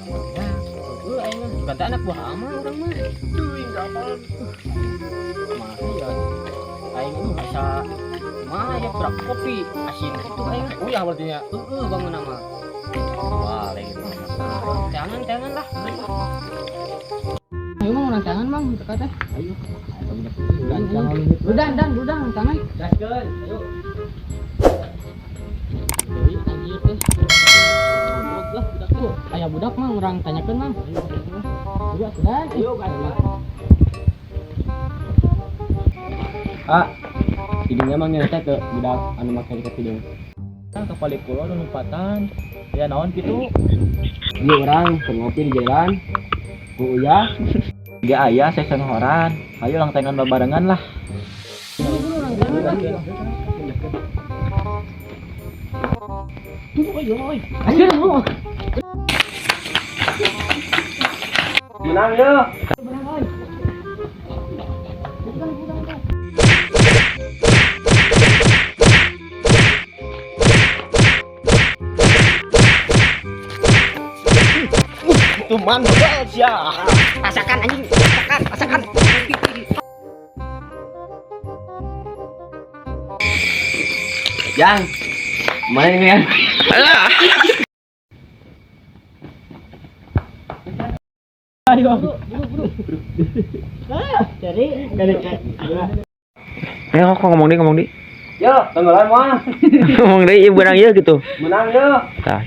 Ya, heueuh aing mah. Bukan teh anak buah ama urang mah. Duh, apaan? Mah ya. Aing mah bisa mah ya berak kopi asin gitu aing. Uyah berarti nya. Heeh, bangun nama. Wah, lagi mah. Tangan tangan lah. Ayo mang urang tangan mang teka teh. Ayo. Udah, dan, udah, tangan. Gaskeun, ayo. Deui anjir teh. Goblok lah budak tuh. Aya budak mah urang tanyakeun mang. Udah, sudah. Ayo gaskeun. Ah, hidungnya mang nyata tuh budak anu make jaket hidung. Kan ke balik pulau nu lompatan. Ya naon kitu? Ini orang keur ngopi di jalan. Ku uyah. Ge aya saya horan. Ayo lang tangan babarengan lah. Anjir, lu. Menang yo. Tuman banget ya. Rasakan anjing, rasakan, rasakan. Yang mana ini ya? Ayo. Buru, buru. Ah, cari. Ayo kok ngomong deh, ngomong deh. Yo, tenggelam mah. Ngomong deh, ieu beunang ieu gitu. Menang yo. Tah.